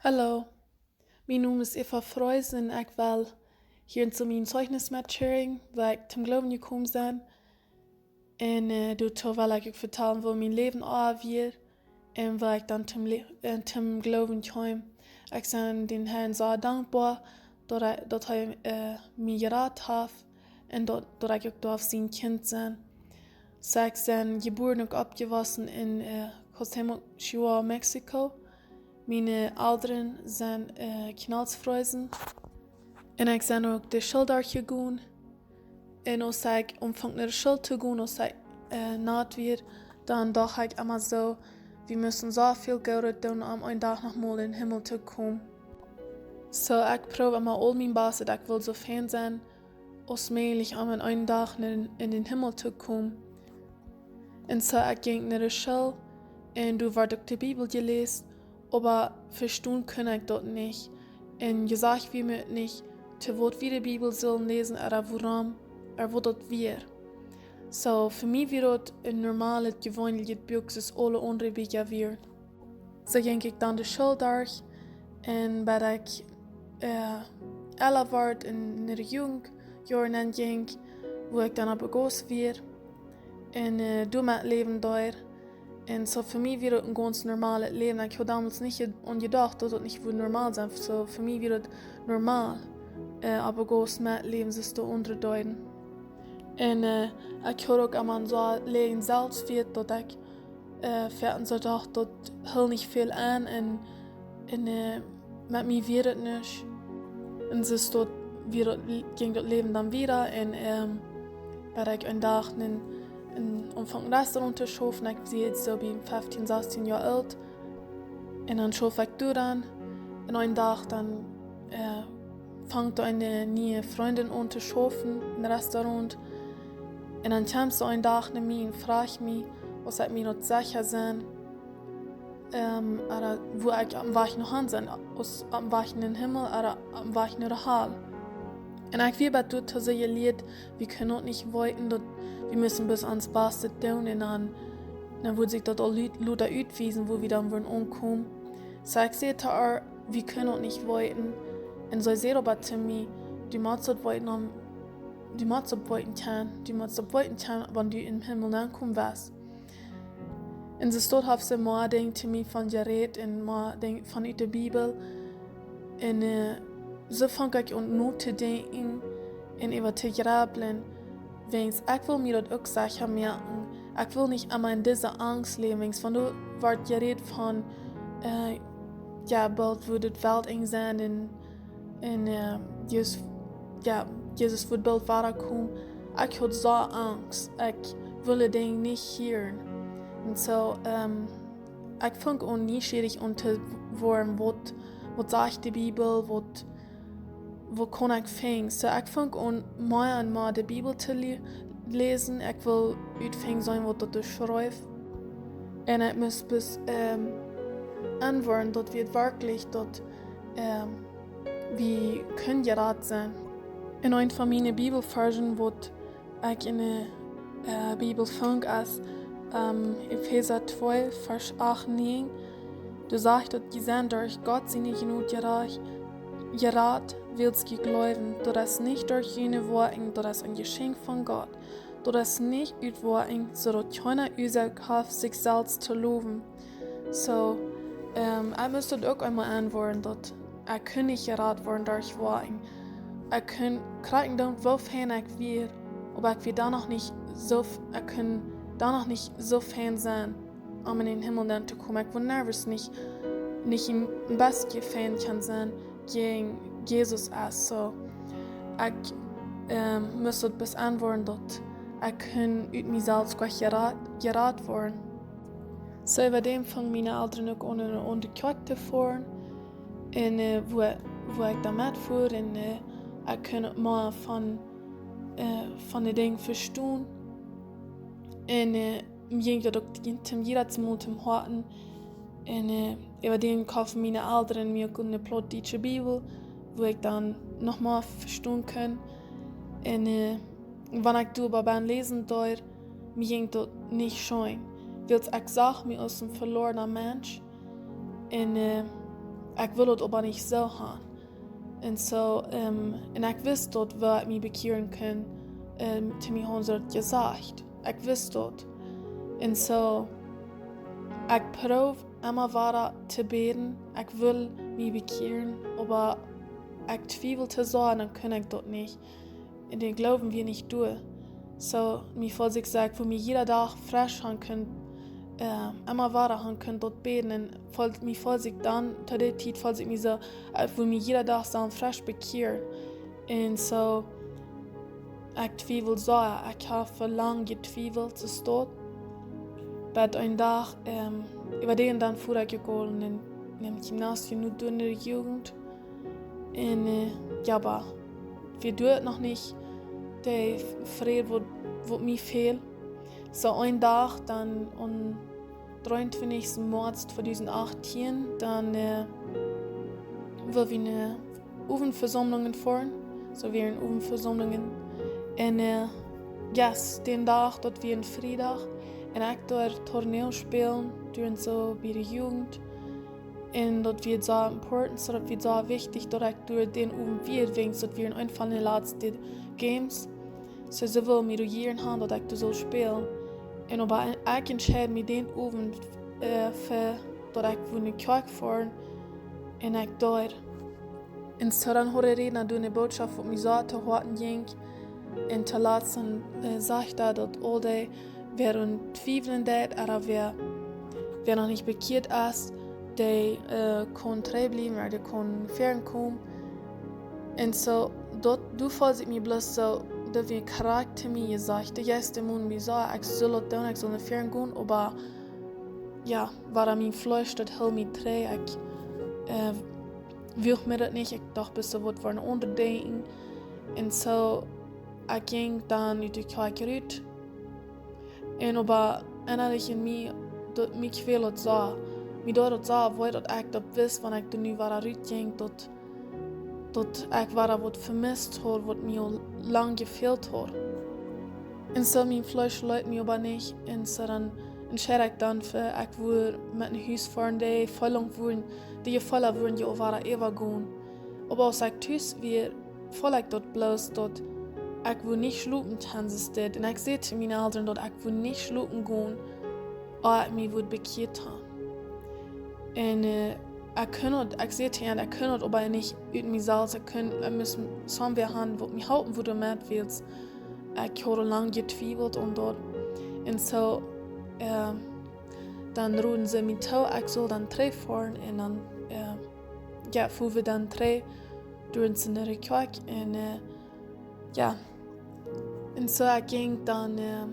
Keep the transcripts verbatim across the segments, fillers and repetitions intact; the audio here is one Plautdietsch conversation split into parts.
Hallo, mien Nomen es Eva Freus un ekj well hia en soo mien Zeichnis met sharing, woo ekj toom Gloowen jekomen sie. Un äh, doatoo well ekj uk vetalen, woo mien Läwen aul wia un woo ekj dan toom, Le- äh, toom Gloowen kjeem. Ekj sie dän Herrn soo dankboa, daut hee, daut hee äh, mie jerat haft un daut, daut ekj uk darf sien Kjint sennen. Soo ekj sie jebuaren un oppjewossen en äh, Cuauhtémoc, Chihuahua, Mexiko. Miene Elren sent äh, Knalsfreusen. Un ekj sie uk de School doa jegonen. Un aus ekj aunfunk no de School to gonen, aus ekj äh, nat wia, dan docht ekj emma soo, wie musten soo väl Goodet doonen, om een Dach noch mol en dän Himmel to komen. Soo ekj proowd emma aul mien Best, daut ekj wull soo fein sennen aus mäajlich, om en een Dach en, en dän Himmel to komen. Un soo ekj jinkj no de School un doa wort uk de Bibel jeläst, oba vestonen kunn ekj daut nich. Un jesajcht wort mie nich, to waut wie de Bibel sullen läsen ooda wuarom, ooda waut daut wia. Soo fa mie wia daut een normalet, jeweenlichet Buak, soo aus aule aundre Bieekja wieren. Soo jinkj ekj dan de School derch un bat ekj äh, elwa wort un en de Jugendjoaren jinkj, wua ekj dan opp August wia un äh, doamet läwen deed. Un soo fa mie wia daut een gaunz normalet Läwen. Ekj haud donmols nich je- aun jedocht, daut daut nich wudd normal sennen. Soo fa mie wia daut normal, äh, opp August metläwen, soo aus de aundre deeden. Un äh, ekj haud uk emma soo een läajen Selfstwieet, daut ekj äh, foaken soo docht, daut hilt nich väl aun un, un äh, met mie wia daut nuscht. Un soo es daut, wia daut, jinkj daut Läwen dan wieda un ähm, bat ekj een Dach en, en, aunfunk en Restaurant to schaufen. Ekj wia soo bie feftieen, sastieen Joa oolt. Un dan schauf ekj doa dan. Un een Dach dan äh, funk doa eene niee Frindin aun to schaufen em Restaurant. Un dan kjeem see een Dach no mie un fruach mie, aus ekj mie daut secha sie, ähm, ooda wua ekj oppem Wajch no han sie, aus oppem Wajch en dän Himmel ooda oppem Wajch no de Hal. Un ekj wia bat doatoo soo jelieet, wie kunnen daut nich weeten, daut wie musten bloos ons Bastet doonen un dan, dan wudd sikj daut aul lu- lota utwiesen, wua wie dan wudden aunkomen. Soo ekj säd to äa, wie kunnen daut nich weeten. Un see säd oba to mie, du motst daut weeten, om, du motst daut weeten kjennen, du motst daut weeten kjennen, wan du em Himmel aunkomen woascht. Un soo doa haft see mea Dinja to mie von jerät un mea Dinja von ut de Bibel. Un äh, soo funk ekj aun notodenkjen un äwa to jrebblen, wiels ekj wull mie daut uk secha moaken. Ekj wull nich emma en dise Angst läwen, wiels wan doa wort jerät von äh, jo, boolt wudd de Welt Enj sennen un, un äh, Jesus, jo, Jesus wudd boolt wada komen. Ekj haud soo Angst, ekj wull dee Dinja nich hieren. Un soo ähm, ekj funk aun nieschierich aun to woaren, waut, waut sajcht de Bibel, waut, wua kaun ekj finjen. Soo ekj funk aun mea un mea de Bibel to le- läsen. Ekj wull utfinjen sennen, waut daut doa schrift. Un ekj must bloos ähm, enwoaren, daut wie werkjlich, daut ähm, wie kunnen jerat sennen. Un een von miene Bibelvarsch, waut ekj en de äh, Bibel funk, es ähm, Efeesa twee, Varsch acht, näajen. Doa sajcht daut, jie sent derch Gott siene Jnod jerat, jerat, wiels jie jleewen. Daut es nich derch june Woakjen, daut es een Jeschenkj von Gott. Daut es nich ut Woakjen, soo daut kjeena Uasoak haft, sikj selfst to lowen. Soo ähm, ekj must daut uk eemol enwoaren, daut ekj kunn nich jerat woaren derch Woakjen. Ekj kunn kjrieen doonen, woo fein ekj wia, oba ekj wia dan noch nich soo f- ekj kunn dan noch nich soo fein sennen, om en dän Himmel nenn to komen. Ekj wull never nich, nich een bät fein kjennen sennen, jäajen Jesus es. Soo ekj ähm, must daut bloos enwoaren, daut ekj kunn ut mie selfst goanich jerat, jerat woaren. Soo äwa däm fungen miene Elren uk aun, en eene aundre Kjoakj to foaren. Un äh, wua, wua ekj dan met foa un äh, ekj kunn mea von, äh, von de Dinja vestonen. Un äh, mie jinkj daut uk toom jieda Mol toom Hoaten. Un äh, äwa däm koften miene Elren mie uk eene plautdietsche Bibel, wua ekj dan noch mea vestonen kunn. Un äh, wan ekj doa bie läsen deed, mie jinkj daut nich scheen. Wiels ekj sach mie aus een veloarna Mensch. Un äh, ekj wull daut oba nich soo han. Un soo, ähm, un ekj wist daut, woo ekj mie bekjieren kunn, ähm, to mie hauden see daut jesajcht. Ekj wist daut. Un soo, ekj proow emma wada to bäden, ekj wull mie bekjieren, oba ekj twieweld to sajen, dan kunn ekj daut nich. Un de Gloowen wia nich doa. Soo, mie feeld sikj soo, ekj wull mie jieda Dach fresch han kunt, äh, emma wada han kunt daut bäden. Un feeld, mie feeld sikj dan, to dee Tiet feeld sikj mie soo, ekj wull mie jieda Dach soo fresch bekjieren. Un soo, ekj twieweld soo, ekj hab fa lang jetwieweld, soo stolt. Bat een Dach, ähm, äwa dän dan fua ekj uk aul en, en Gymnasium, nu doa en de Jugend. Un, äh, jo, oba wia doa noch nich de Fräd, waut, waut mie fäld. Soo een Dach dan aum dreeuntwintichsten Moaz tweedusendachtieen, dan, äh, wua wie no Owentvesaumlungen foaren. Soo wieren Owentvesaumlungen. Un, äh, yes, dän Dach, daut wia een Friedach. Un ekj doa Torneo spälen, doa soo bie de Jugend. Un daut wia soo important, soo daut wia soo wichtich, daut ekj doa dän Owent wia, wiels daut wia een von de latste Games. Soo, see wullen mie doa jieren han, daut ekj doa sull spälen. Un oba ekj entscheid mie dän Owent, äh, fa daut ekj wull no Kjoakj foaren. Un ekj doa. Un soo dan haud de Rädna doa eene Botschaft, waut mie soo to Hoaten jinkj. Un toolatst dan, äh, sajcht hee daut aul dee, wäa aum Twiewlen deit, ooda wäa, wäa noch nich bekjieet es, dee, äh, kaun trigjbliewen, ooda dee kaun fäaren komen. Un soo, daut, doa feeld ekj mie bloos soo, daut wia krakjt to mie jesajcht, de ieeschte Mol mie soo, ekj sull daut doonen, ekj sull no fäaren gonen, oba jo, wada mien Fleesch, daut hilt mie trigj, ekj, äh, wull mie daut nich, ekj docht, bat soo waut fa een aundret Dinkj. Un soo, ekj jinkj dan ut de Kjoakj rut. Un oba ennalich en mie, daut mie kjwäld daut soo. Mie deed daut soo wee, daut ekj daut wist, wan ekj doa nu wada rut jinkj, daut, daut ekj wada waut vemist haud, waut mie aul lang jefält haud. Un soo mien Fleesch leet mie oba nich. Un soo dan entscheid ekj dan fa, ekj wull met no Hus foaren, de Feelinj wudden, de Jefeela wudden je wada äwagonen. Oba aus ekj tus wia, feeld ekj daut bloos, daut ekj wull nich schlopen, dan es dit. Un ekj säd to miene Elren, daut ekj wull nich schlopen gonen, ea ekj mie wudd bekjieet han. Un, äh, ekj kunn daut, ekj säd to an, ekj kunn daut oba nich ut mie selfst, ekj kunn, ekj must somebody han, waut mie halpen wudd doamet, wiels ekj haud lang jetwiewelt aun daut. Un soo, äh, dan roden see mie too, ekj sull dan trigjfoaren un dan, äh, jo, fua wie dan trigj doa en de Kjoakj un, äh, jo. Un soo, ekj jinkj dan, äh,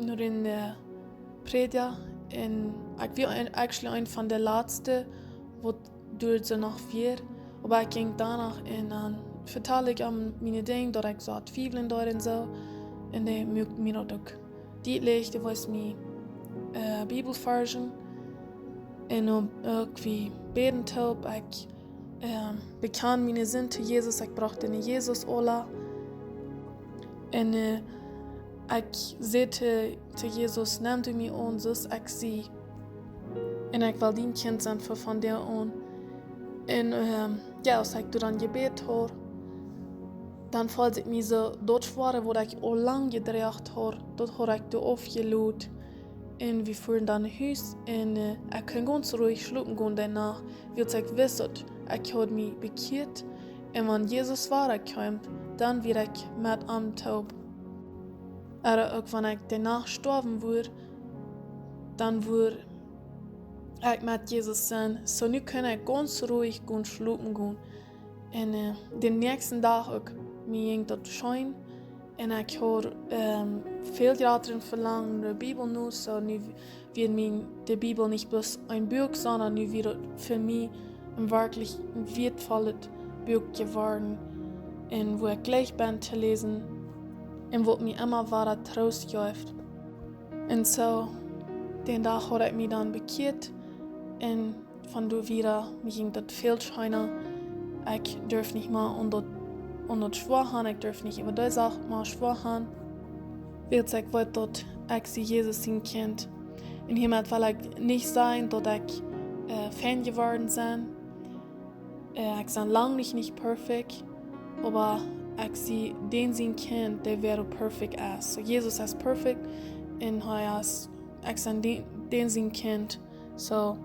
no dän, äh, Prädja un ekj wia een, actually een von de latste, waut doa soo noch wia. Oba ekj jinkj doano un dan vetald ekj am miene Dinja, daut ekj soo twiewlen deed un soo. Un dee muak mie daut uk dietlich, dee wiest mie, äh, Bibelvarzen. Un uk, uk wie bäden toop, ekj, ähm, bekjan miene Sind to Jesus, ekj brocht an Jesus aula. Un, äh, ekj säd to, to Jesus: Nem du mie aun, soo aus ekj sie. Un ekj well dien Kjint sennen von, von vondoag aun. Un, ähm, jo, aus ekj doa dan jebät haud, dan feeld ekj mie soo, daut Schwoare, waut ekj aul lang jedroagen haud, daut haud ekj doa aufjelot. Un wie fuaren dan no Hus un, äh, ekj kunn gaunz ruhich schlopen gonen dee Nacht, wiels ekj wist, daut ekj haud mie bekjieet. Un wan Jesus wada kjeem, dan wia ekj met am toop. Ooda uk wan ekj dee Nacht stoawen wudd, dan wudd ekj met Jesus sennen. Soo nu kunn ekj gaunz ruhich gonen schlopen gonen. Un, äh, dän näakjsten Dach uk, mie jinkj daut scheen. Un ekj haud, ähm, väl jratret Velangen no de Bibel nu, soo nu wia mie de Bibel nich bloos een Buak, sonda nu wia daut fa mie een werkjlich een wieetvollet Buak jeworden. Un wua ekj jlikj ben to läsen un waut mie emma wada Troost jeft. Un soo, dän Dach haud ekj mie dan bekjieet un von doa wieda, mie jinkj daut väl scheena. Ekj durf nich mea aun daut, aun daut schwoa han, ekj durf nich äwa dee Sach mea schwoa han. Wiels ekj weet, daut ekj sie Jesus sien Kjint. Un hiemet well ekj nich sajen, daut ekj, äh, fein jeworden sie. Äh, ekj sie lang nich, nich perfekt, oba ekj sie dän sien Kjint, dee wada perfekt es. So, Jesus es perfekt un hee es, ekj sie dän, dän sien Kjint. So,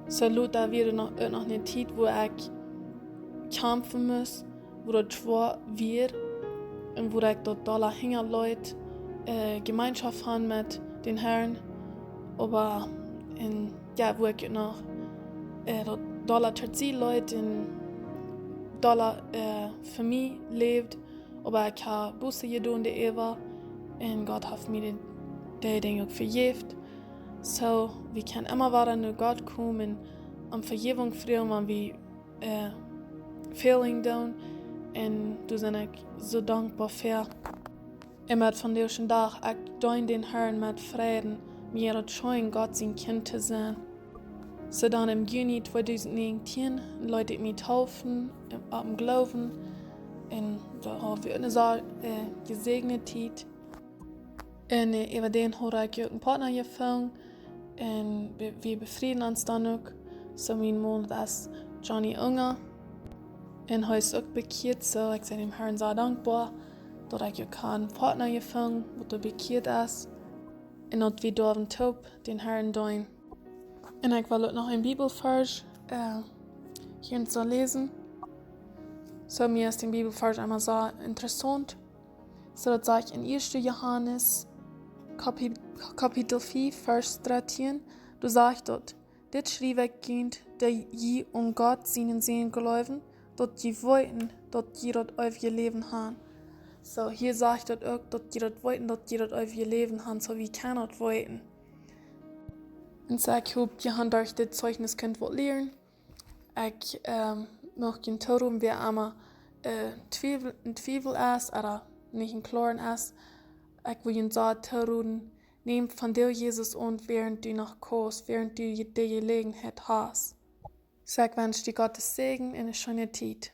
so lota wia noch, uk noch eene Tiet, wua ekj kjamfen must, wua daut schwoa wia un wua ekj daut dolla hinja leet, äh, Jemeenschoft han met dän Herrn. Oba, un jo, wua ekj noch, äh, daut dolla to Sied leet un dolla, äh, fa mie läwd. Oba ekj hab Buße jedonen doaräwa un Gott haft mie dee, dee Dinja uk vejäft. So, wie kjennen emma wada no Gott komen, om Vejäwunk froagen, wan wie, äh, fälen doonen. Un doa sie ekj soo dankboa fa. Un met vondoag dän Dach, ekj deen dän Herrn met Freiden, mie daut scheen, Gott sien Kjint to sennen. So dan em Juni tweedusent näajentieen leet ekj mie deepen, äh, opp dän Gloowen. Un doa haud wie eene sea, äh, jesäajende Tiet. Un, äh, äwa dän haud ekj uk een Partner jefungen. Un be-, wie befrieden ons dan uk. So, mien Maun, daut es Johnny Unger. Un hee es uk bekjieet, so ekj sie däm Herrn sea dankboa, daut ekj uk haud een Partner jefungen, waut uk bekjieet es. Un daut wie doaren toop dän Herrn deenen. Un ekj well uk noch een Bibelvarsch, äh, hia soo läsen. So, mie es dee Bibelvarsch emma sea interessaunt. So, daut sajcht en ieeschte Johanes Kapi-, Kapitel fiew, Varsch dartieen, doa sajcht daut: "Dit schriew ekj junt, dee jie aun Gott sienen Sän jleewen, daut jie weeten, daut jie daut eewje Läwen han." So, hia sajcht daut uk, daut jie daut weeten, daut jie daut eewje Läwen han, so wie kjennen daut weeten. Un so, ekj hop, jie han derch dit Zeichnis kunt waut lieren. Ekj, ähm, mucht junt tooroden, wäa emma, äh, Twiewel, een Twiewel es, ooda nich em Kloaren es, ekj well junt sea tooroden, nämt vondoag Jesus aun, wäarent du noch kaust, wäarent du je-, dee Jeläajenheit hast. So, ekj wensch die Gottes Säajen un eene scheene Tiet.